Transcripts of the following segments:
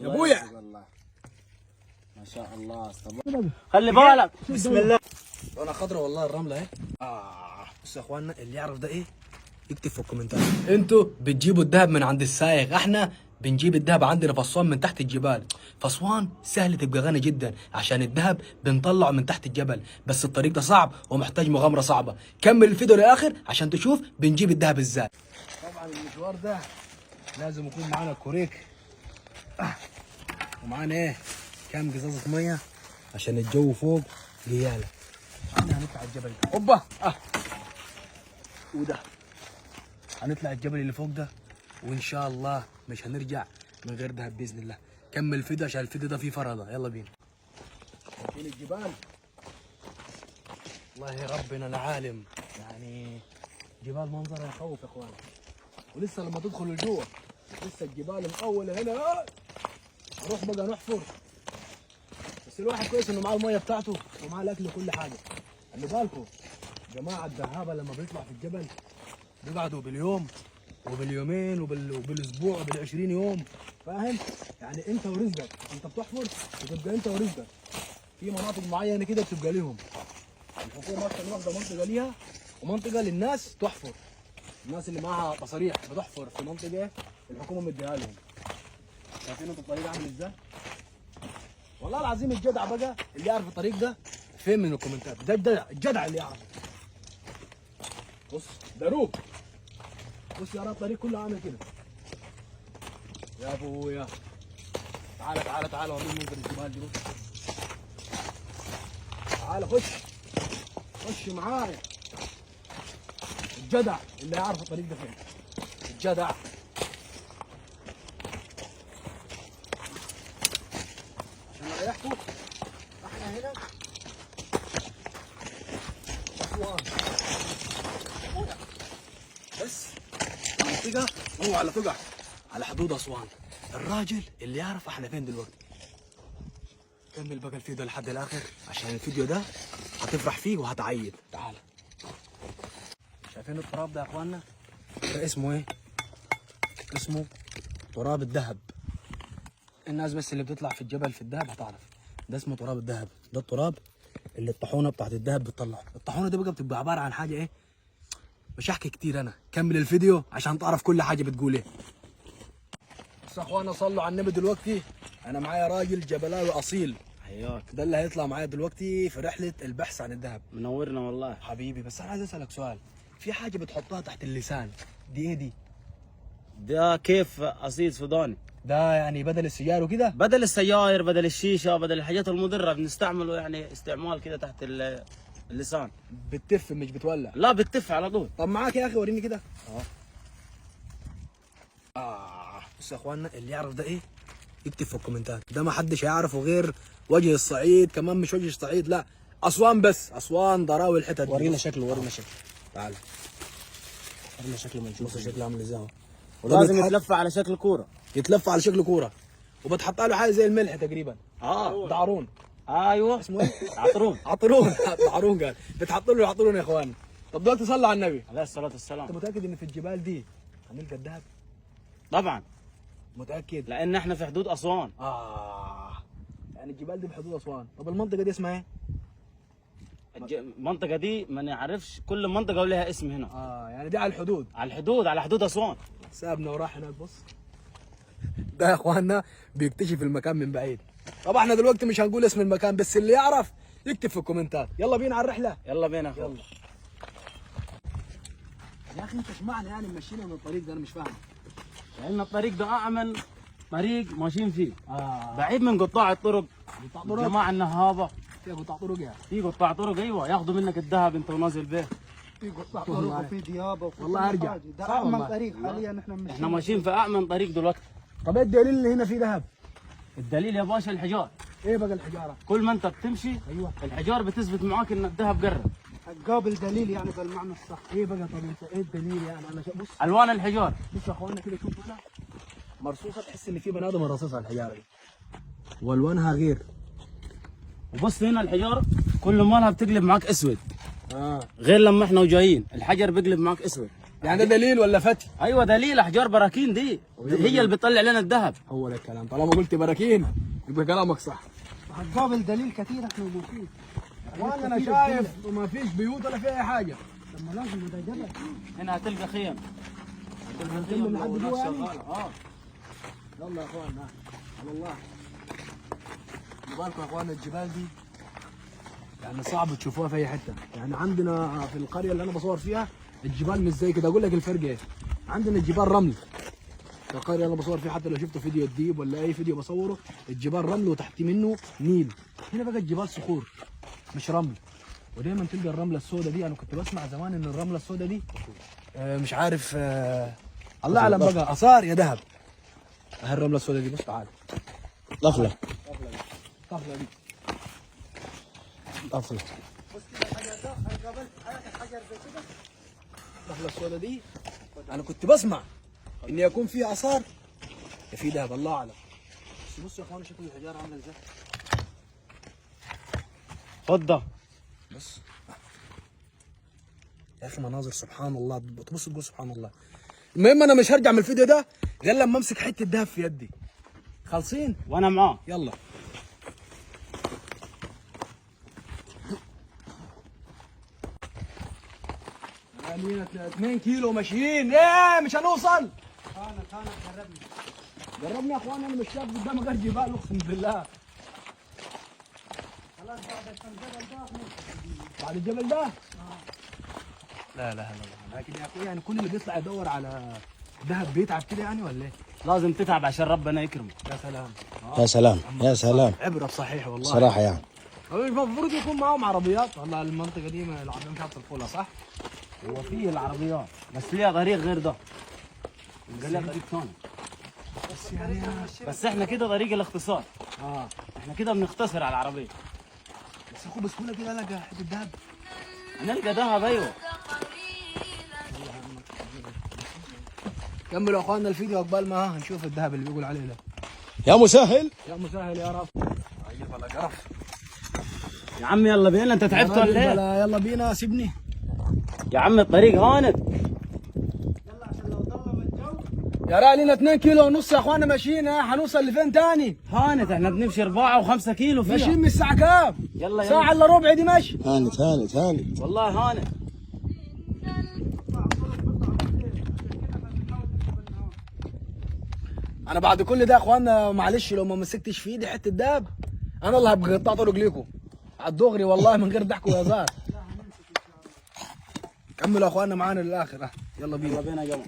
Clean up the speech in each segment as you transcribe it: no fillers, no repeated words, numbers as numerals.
يا ابويا. ما شاء الله، خلي بالك. بسم الله. انا خضرة والله الرملة اهي. بصوا يا اخوانا، اللي يعرف ده ايه يكتب في الكومنتات. انتوا بتجيبوا الذهب من عند السايغ، احنا بنجيب الذهب عندنا في اسوان من تحت الجبال. فاسوان سهل تبقى غني جدا عشان الذهب بنطلعه من تحت الجبل، بس الطريق ده صعب ومحتاج مغامرة صعبة. كمل الفيديو للاخر عشان تشوف بنجيب الذهب ازاي. طبعا المشوار ده لازم يكون معانا كوريك ومعانا ايه كام قزازه مية عشان الجو فوق قياله. احنا هنطلع الجبل ده اوبا وده هنطلع الجبل اللي فوق ده، وان شاء الله مش هنرجع من غير دهب باذن الله. كمل الفيديو عشان الفيديو ده فيه فرهده. يلا بينا. شايفين الجبال؟ والله ربنا العالم، يعني جبال منظرها يخوف يا اخوان. ولسه لما تدخلوا لجوه لسه الجبال مقولة هنا. نروح بقى نحفر، بس الواحد كويس انه معاه المية بتاعته ومعاه الاكل وكل حاجة. خلي بالكم جماعة الدهابه لما بيطلع في الجبل بيقعدوا باليوم وباليومين وبالاسبوع وبال20 يوم، فاهم؟ يعني انت ورزقك، انت بتحفر وتبقى انت ورزقك. في مناطق معينة كده بتبقى ليهم، الحكومة اصلا واخده منطقة ليها ومنطقة للناس تحفر. الناس اللي معاها تصاريح بتحفر في منطقة الحكومة مديها لهم. شايفين انتوا الطريق عامل ازاي؟ والله العظيم الجدع بقى اللي يعرف الطريق ده فين من الكومنتات، ده الجدع، الجدع اللي يعرف. بص دروب، بص يا رب الطريق كله عامل كده يا ابويا. تعالى تعالى تعالى وريني منظر الجبال دي. بص تعالى خش خش معايا. الجدع اللي يعرف الطريق ده فين، الجدع. عشان اريحكم احنا هنا اسوان بس منطقة اوعى لا تقع على حدود اسوان. الراجل اللي يعرف احنا فين دلوقتي. كمل بقى الفيديو لحد الاخر عشان الفيديو ده هتفرح فيه وهتعيد. تعال. شايفين التراب ده يا اخوانا؟ ده اسمه ايه؟ اسمه تراب الذهب. الناس بس اللي بتطلع في الجبل في الذهب هتعرف ده اسمه تراب الذهب. ده التراب اللي الطاحونه بتاعت الذهب بتطلعه. الطاحونه دي بقى بتبقى عبارة عن حاجة ايه؟ مش هحكي كتير انا، كمل الفيديو عشان تعرف كل حاجة بتقول ايه. بس يا اخوانا صلوا على النبي. دلوقتي انا معايا راجل جبلاوي اصيل، حياك، ده اللي هيطلع معايا دلوقتي في رحله البحث عن الذهب. منورنا والله حبيبي. بس انا عايز اسالك سؤال، في حاجة بتحطها تحت اللسان دي ايه دي؟ ده كيف اصيل سوداني. ده يعني بدل السيجار وكده؟ بدل السجاير، بدل الشيشة، بدل الحاجات المضرة بنستعمله، يعني استعمال كده تحت اللسان. بتف مش بتولع؟ لا بتف على طول. طب معاك يا اخي وريني كده. بصوا يا اخوانا، اللي يعرف ده ايه يكتب في الكومنتات. ده ما حدش هيعرفه غير وجه الصعيد، كمان مش وجه الصعيد، لا اسوان بس، اسوان ضراوي الحتت دي. ورينا شكله، ورينا شكله. تعال ورينا شكله ما بص شكله عامل ازاي اهو. لازم يتلف على شكل كورة. يتلف على شكل كورة، وبتحط له حاجة زي الملح تقريبا. دعرون. ايوه اسمه ايه؟ عطرون. عطرون. دعرون قال، بتحط له عطرون يا اخوان. طب دلوقتي صلى على النبي. عليه الصلاة والسلام. انت متاكد ان في الجبال دي هنلقى الذهب؟ طبعا متاكد؟ لان احنا في حدود اسوان. يعني الجبال دي بحدود اسوان. طب المنطقة دي اسمها ايه؟ المنطقة دي ما نعرفش، كل منطقة ولها اسم هنا. يعني دي على الحدود. على الحدود، على حدود اسوان. سابنا وراح هناك. بص ده يا اخوانا بيكتشف المكان من بعيد. طبعا احنا دلوقتي مش هنقول اسم المكان، بس اللي يعرف يكتب في الكومنتات. يلا بينا على الرحلة. يلا بينا. يلا يا اخي، انت اشمعنى يعني مشينا من الطريق ده؟ انا مش فاهم. لان الطريق ده امن طريق ماشيين فيه. بعيد من قطاع الطرق. قطاع طرق؟ جماعة النهابه. في قطاع طرق يعني؟ في قطاع طرق، ايوه، ياخذوا منك الذهب انت ونازل به. في قطاع طرق وفي ديابه وفي والله كل أرجع. حاجة. صح ده امن والله. طريق حاليا احنا ماشيين. احنا ماشيين في امن طريق دلوقتي. طب ايه الدليل اللي هنا فيه ذهب؟ الدليل يا باشا الحجار. ايه بقى الحجارة؟ كل ما انت بتمشي ايوه الحجار بتثبت معاك ان الذهب قرب. قابل دليل يعني بالمعنى الصح. ايه بقى؟ طب انت ايه الدليل يعني؟ انا بص الوان الحجار. بص يا اخوانا كده، شوف هنا مرصوصه، تحس ان في بني ادم رصصها الحجارة دي، والوانها غير. وبص هنا الحجار كل مالها بتقلب معاك اسود. غير لما احنا وجايين الحجر بيقلب معاك اسود. يعني ده دليل ولا فتي؟ ايوه دليل، احجار براكين دي هي اللي بتطلع لنا الذهب. هو ده الكلام، طالما قلت براكين يبقى كلامك صح. هتقابل دليل كتير احنا وماشيين. وانا انا شايف وما فيش بيوت ولا في اي حاجة. طب ما لازم ده جبل. هنا هتلقى خيم، هتلقى خيم لحد والناس جوا يعني؟ شغالة. يلا يا اخوان، على الله. خلي بالكم يا اخوان، الجبال دي يعني صعب تشوفوها في اي حتة. يعني عندنا في القرية اللي انا بصور فيها الجبال مش زي كده. اقول لك الفرق ايه؟ عندنا الجبال رمل. في القرية اللي انا بصور فيها، حتى لو شفتوا فيديو الديب ولا اي فيديو بصورة، الجبال رمل وتحت منه نيل. هنا بقى الجبال صخور مش رمل، ودايما تلقى الرملة السوداء دي. انا كنت بسمع زمان ان الرملة السوداء دي مش عارف، الله اعلم بقى اثار يا ذهب. اهي الرملة السوداء دي، بص تعال. طفله. الطفلة دي طفله. الطفلة السوداء دي انا كنت بسمع ان يكون فيها اثار يا في ذهب، الله اعلم. بس بصوا يا اخوان شكل الحجارة عامله ازاي. فضة. بص يا اخي مناظر سبحان الله، تبص تقول سبحان الله. المهم انا مش هرجع من الفيديو ده غير لما امسك حتة ذهب في يدي. خالصين؟ وانا معاه. يلا. لينا 2 كيلو ماشيين، ايه مش هنوصل؟ انا جربنا. جربنا يا اخوان، انا مش شايف قدامي غير جبال اقسم بالله. خلاص بعد الجبل ده. بعد الجبل ده؟ لا لا لا لا، لكن يا اخوي يعني كل اللي بيطلع يدور على ذهب بيتعب كده يعني ولا ايه؟ لازم تتعب عشان ربنا يكرمك. يا سلام. يا سلام يا سلام. عبره بصحيح والله. صراحة يعني هو المفروض يكون معاهم عربيات، والله المنطقة دي ما العربيات مش عارفه تدخلها صح؟ هو فيه العربيات بس ليها طريق غير ده، يبقى ليها طريق ثاني. بس يعني بس احنا كده طريق الاختصار، احنا كده بنختصر على العربية. بس اخو بسهولة كده لقى حتة ذهب. هنلقى ذهب. ايوه. كملوا يا اخواننا الفيديو عقبال ما هنشوف الذهب اللي بيقول عليه ده. يا مسهل. يا مسهل يا رب. طيب ولا قرف. يا عم يلا بينا، انت تعبت ولا ايه؟ لا يلا بينا سيبني. يا عم الطريق هانت. يلا عشان لو ضلم الجو. يا راجل لنا 2 كيلو ونص يا اخوانا ماشيين، ها هنوصل لفين تاني؟ هانت، احنا بنمشي 4 و5 كيلو فيها. ماشيين من الساعة كام؟ يلا يلا. ساعة الا ربع دي ماشي. هانت هانت هانت. والله هانت. انا بعد كل ده يا اخوانا معلش لو ما مسكتش في ايدي حتة دهب انا اللي هبقى قطعت رجليكم على الدغري والله من غير ضحك وهزار. كملوا يا اخوانا معانا للاخر. يلا بينا. يلا بينا يا جماعة.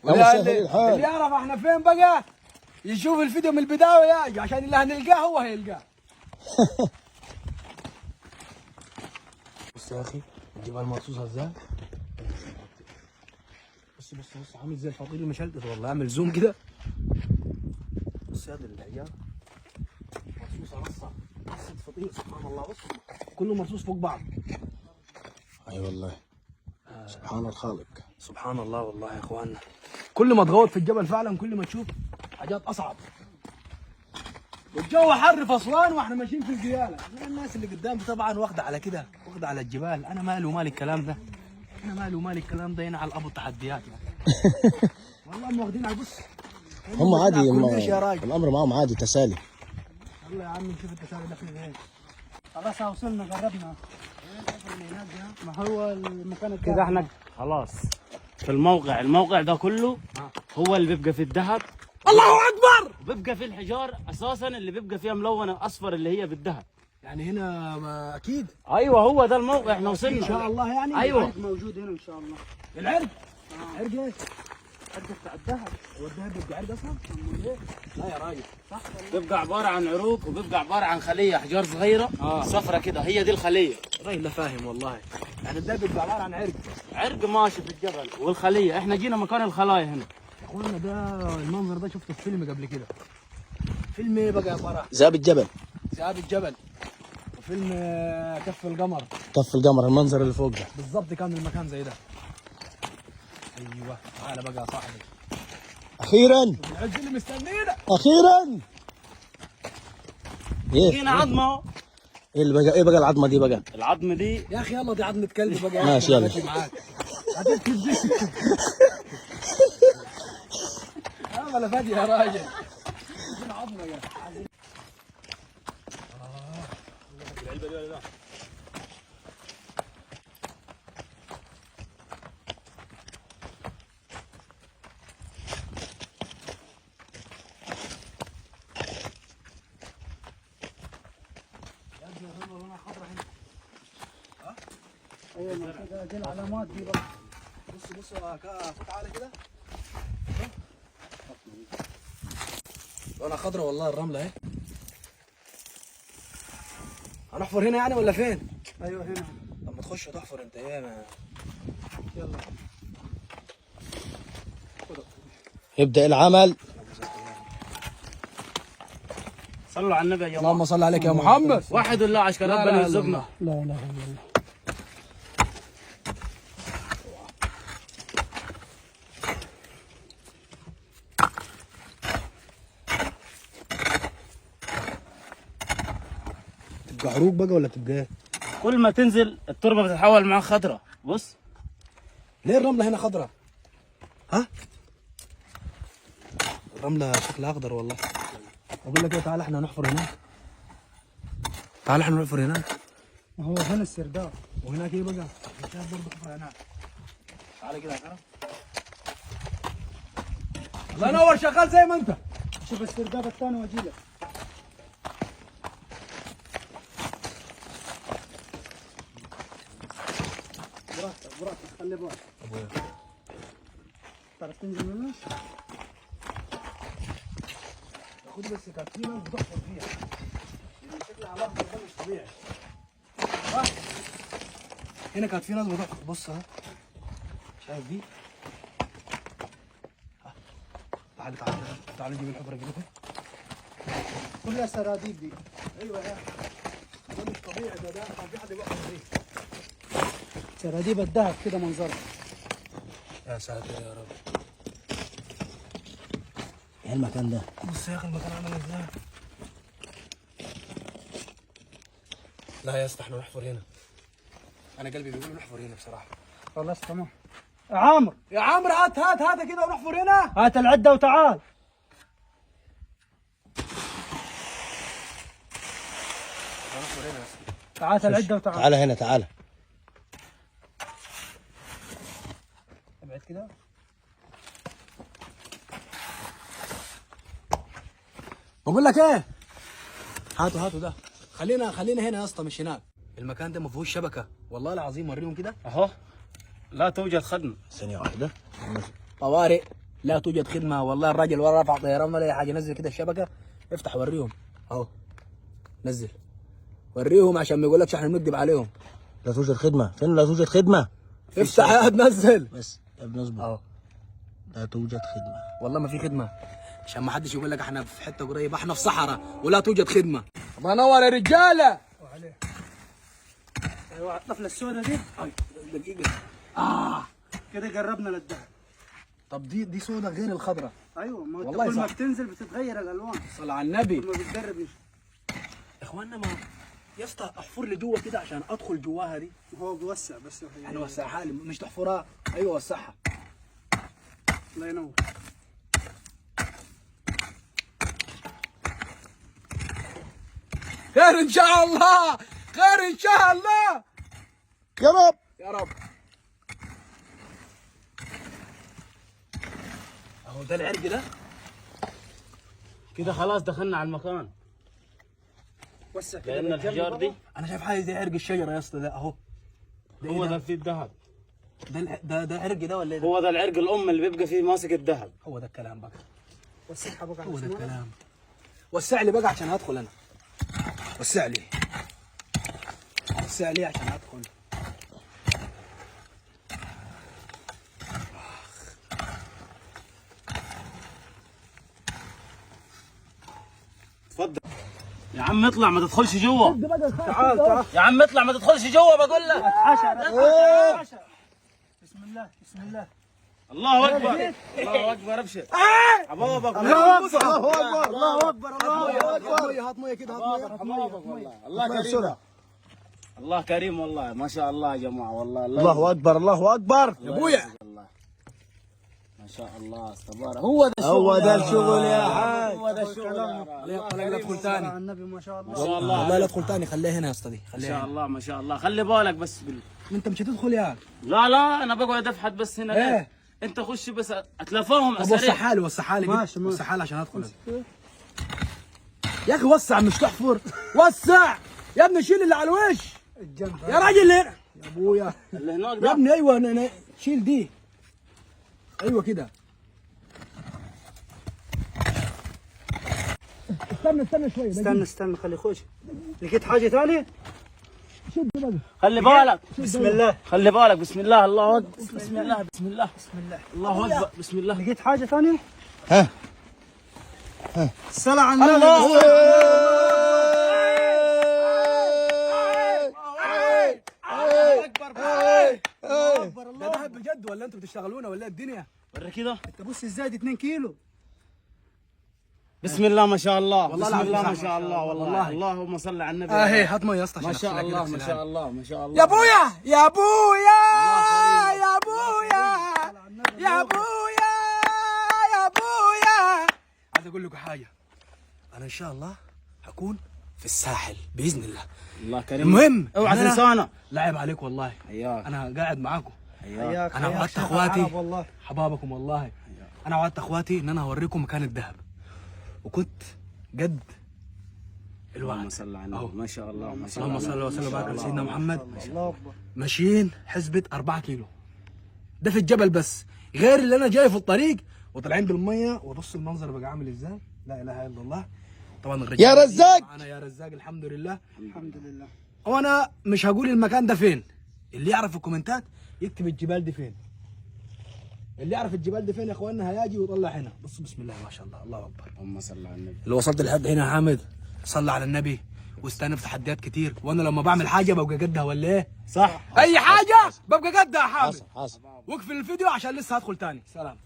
يا مسهل الحال. اللي يعرف احنا فين بقى يشوف الفيديو من البداية وياجي، عشان اللي هنلقاه هو هيلقاه. بص يا اخي الجبال مرصوصه ازاي. بص بص بص عامل زي الفطير المشلتت والله. اعمل زوم كده. بص يا دي الحجارة مرصوصه رصه رصه فطير سبحان الله. بص كله مرصوص فوق بعض. اي والله سبحان الخالق. سبحان الله والله يا اخواننا، كل ما تغوط في الجبل فعلا كل ما تشوف حاجات اصعب. والجو حر في اسوان واحنا ماشيين في القياله. الناس اللي قدام طبعا واخده على كده، واخده على الجبال. انا مالي ومال الكلام ده، انا مالي ومال الكلام ده. هنا على ابو التحديات يعني. والله هم واخدين على بص، هم عادي، هم كلش يا راجل. الامر معاهم عادي تسالي. يلا يا عم نشوف التسالي ده فين. خلاص وصلنا جربنا. ما هو المكان كده احنا خلاص في الموقع. الموقع ده كله هو اللي بيبقى في الذهب. الله اكبر. بيبقى في الحجار اساسا اللي بيبقى فيها ملونة اصفر اللي هي بالذهب. يعني هنا ما اكيد ايوه هو ده الموقع، احنا وصلنا ان شاء الله يعني. ايوه موجود هنا ان شاء الله. العرق. عرق ايه؟ عرق بتاع الذهب. هو الذهب بيبقى عرق اصلا؟ لا يا راجل. صح. بيبقى عبارة عن عروق وبيبقى عبارة عن خليه احجار صغيرة صفرة كده، هي دي الخلية. الراجل ده فاهم والله. يعني الذهب بيبقى عبارة عن عرق. عرق ماشي في الجبل والخليه، احنا جينا مكان الخلايا هنا. يا اخوانا ده المنظر ده شفته في فيلم قبل كده. فيلم ايه بقى يا فرح؟ ذئاب الجبل. ذئاب الجبل. وفيلم كف القمر. كف القمر، المنظر اللي فوق ده بالظبط كان المكان زي ده. ايوه تعالى بقى يا صاحبي. اخيرا العز اللي مستنينا. اخيرا. ايه جينا عظمه اهو. ايه اللي بقى؟ ايه بقى العظمة دي بقى؟ العظم دي يا اخي يلا دي عظمه كلب بقى. ماشي، يلا. معاك. هتكتب دي. ولا فادي يا راجل. فين عظمه يا العلبة دي ولا لا؟ ايوه ما كده دي العلامات دي بقى. بص بص تعالى كده. لونها خضرا والله الرملة اهي. هنحفر هنا يعني ولا فين؟ ايوه هنا. لما تخش تحفر انت ايه ما... يلا يبدأ العمل. صلوا على النبي يا جماعة. اللهم صل عليك يا محمد. وحد الله عشان لا ربنا إله إلا يرزقنا. الله. لا اله الا الله. تبقى عروق بقى ولا تبقى ايه؟ كل ما تنزل التربة بتتحول معاك خضرة. بص ليه الرملة هنا خضرا؟ ها؟ الرملة شكلها اخضر والله. اقول لك ايه، تعال احنا نحفر هناك. تعال احنا نحفر هناك. ما هو هنا السرداب. وهناك ايه بقى؟ شايف برضه حفرة هناك. تعالى كده يا كرم. الله ينور، شغال زي ما انت. شوف السرداب الثاني واجي لك. براحتك براحتك، خلي بالك. تعرف تنزل منه؟ خد بس كانت في ناس بتحفر فيها. لأن شكلها الاخضر ده مش طبيعي. ها؟ هنا كانت في ناس بتحفر. بص ها، شايف دي؟ ها. تعال تعال تعال نجيب الحفرة كده. كلها سراديب دي. ايوه يا ده مش طبيعي، ده كان في حد بيحفر فيه. سراديب الذهب كده منظرها. يا ساتر يا رب. ايه المكان ده؟ بص يا اخي المكان عامل ازاي. لا يا اسطى احنا نحفر هنا. انا قلبي بيقول نحفر هنا بصراحة. خلاص تمام. يا عامر يا عمرو هات هات هات كده ونحفر هنا. هات العدة وتعال. نحفر هنا يا اسطى. تعال العدة وتعال. تعالى هنا تعالى. ابعد كده. بقول لك ايه، هاتوا هاتوا ده. خلينا خلينا هنا يا اسطى مش هناك. المكان ده ما فيهوش شبكة والله العظيم. وريهم كده اهو لا توجد خدمة. ثانية واحدة. طوارئ لا توجد خدمة. والله الراجل ولا رفع طيران ولا اي حاجة. نزل كده الشبكة، افتح وريهم اهو. نزل وريهم عشان ما يقولكش احنا بنكذب عليهم. لا توجد خدمة. فين لا توجد خدمة؟ افتح يا نزل بس يا ابني اصبر. اهو. لا توجد خدمة. والله ما في خدمة، عشان ما حدش يقول لك احنا في حتة قريبه، احنا في صحراء ولا توجد خدمة. الله ينور يا رجاله. وعليه. ايوه الطفلة السوداء دي. دقيقة. كده قربنا للذهب. طب دي سودة غير الخضراء. ايوه ما انت والله كل ما صح. بتنزل بتتغير الالوان. صل على النبي. كل ما بتقرب اخواننا ما يا اسطى احفر لي جوه كده عشان ادخل جواها دي. هو بيوسع بس. يعني وسعها لي، مش تحفرها. ايوه وسعها. الله ينور. خير ان شاء الله، خير ان شاء الله. يا رب يا رب. اهو ده العرق ده. كده خلاص دخلنا على المكان. وسع كده لان بالجنب الحجار دي بقى. انا شايف حاجة زي عرق الشجرة يا اسطى ده اهو. ده هو إيه ده فيه الذهب. ده ده عرق ده ولا ايه ده؟ هو ده العرق الام اللي بيبقى فيه ماسك الذهب. هو ده الكلام بقى، وسعها بقى على هو ده شمالك. الكلام. وسع لي بقى عشان ادخل انا. وسع لي، وسع لي عشان ادخل. تفضل يا عم اطلع ما تدخلش جوا. تعال تعال. يا عم اطلع ما تدخلش جوا بقول لك. عشرة عشرة. بسم الله بسم الله. الله اكبر الله اكبر ابشر. عبابك الله اكبر الله اكبر الله اكبر. هات مية، هات مية كده، هات مية. الله كريم. بسرعة. الله كريم والله، ما شاء الله يا جماعة والله. الله اكبر، الله اكبر. يا ابويا الله ما شاء الله تبارك. هو ده الشغل، هو ده الشغل يا حاج. هو ده الشغل يا راجل. لا لا ادخل ثاني. على النبي ما شاء الله. ما شاء الله. والله لا ادخل ثاني، خليها هنا يا اسطى دي، ما خليها شاء هنا. الله ما شاء الله، خلي بالك بس انت مش هتدخل يا لا لا انا بقعد افحت بس هنا. إيه؟ ليه؟ انت خش بس اتلافاهم طب وسع سريع. حالي، وسع حالي كده. ماشي، ماشي. وسع حالي عشان ادخل أنا. يا اخي وسع، مش تحفر، وسع يا ابني، شيل اللي على الوش الجنب يا راجل. يا ابويا اللي هناك يا ده ابني، ايوه شيل دي، ايوه كده. استنى استنى شوية. استنى استنى خلي يخش. لقيت حاجة ثانية؟ شد بقى. خلي بالك، بسم الله. خلي بالك، بسم الله، الله اكبر، بسم الله، بسم الله، بسم الله. الله اكبر، بسم الله. لقيت حاجة ثانية؟ ها. الصلاة على النبي. ده دهب بجد ولا انتوا بتشتغلونا ولا إيه الدنيا؟ وري كده. انت بص ازاي دي 2 كيلو. بسم الله ما شاء الله، والله بسم العظيم الله صح. ما شاء الله والله. والله. اللهم صل على النبي. اهي هات مية يا اسطى ما عشان شاء أغسلها كده، الله ما أغسلها. شاء الله ما شاء الله. يا ابويا يا ابويا يا ابويا يا ابويا يا ابويا، عايز اقول لكم حاجة، انا ان شاء الله هكون في الساحل باذن الله. الله كريم. المهم اوعى إن أنا تنسانا. لعب عليك والله. حياك. انا قاعد معاكم. حياك. انا حياك وعدت شيخ اخواتي العرب والله. حبابكم والله. انا وعدت اخواتي ان انا هوريكم مكان الذهب، وكنت قد اللهم الوعد. صل على أهو. النبي، ما شاء الله ما شاء الله. اللهم صل وسلم وبارك على سيدنا محمد. الله اكبر. ماشيين حسبة 4 كيلو ده في الجبل بس، غير اللي انا جاي في الطريق وطالعين بالمية. وبص المنظر بقى عامل ازاي، لا اله الا الله. طبعا الرجال يا رزاق. معانا يا رزاق، الحمد لله. الحمد لله. وانا مش هقول المكان ده فين، اللي يعرف في الكومنتات يكتب الجبال دي فين. اللي يعرف الجبال دي فين يا اخواننا هيجي ويطلع هنا. بصوا بسم الله ما شاء الله، الله اكبر. اللهم صل على النبي. اللي وصلت لحد هنا يا حامد صلى على النبي واستنى في تحديات كتير، وانا لما بعمل حاجة ببقى قدها ولا ايه؟ صح. اي حاجة ببقى قدها يا حامد. حصل حصل. واقفل الفيديو عشان لسه هدخل تاني. سلام.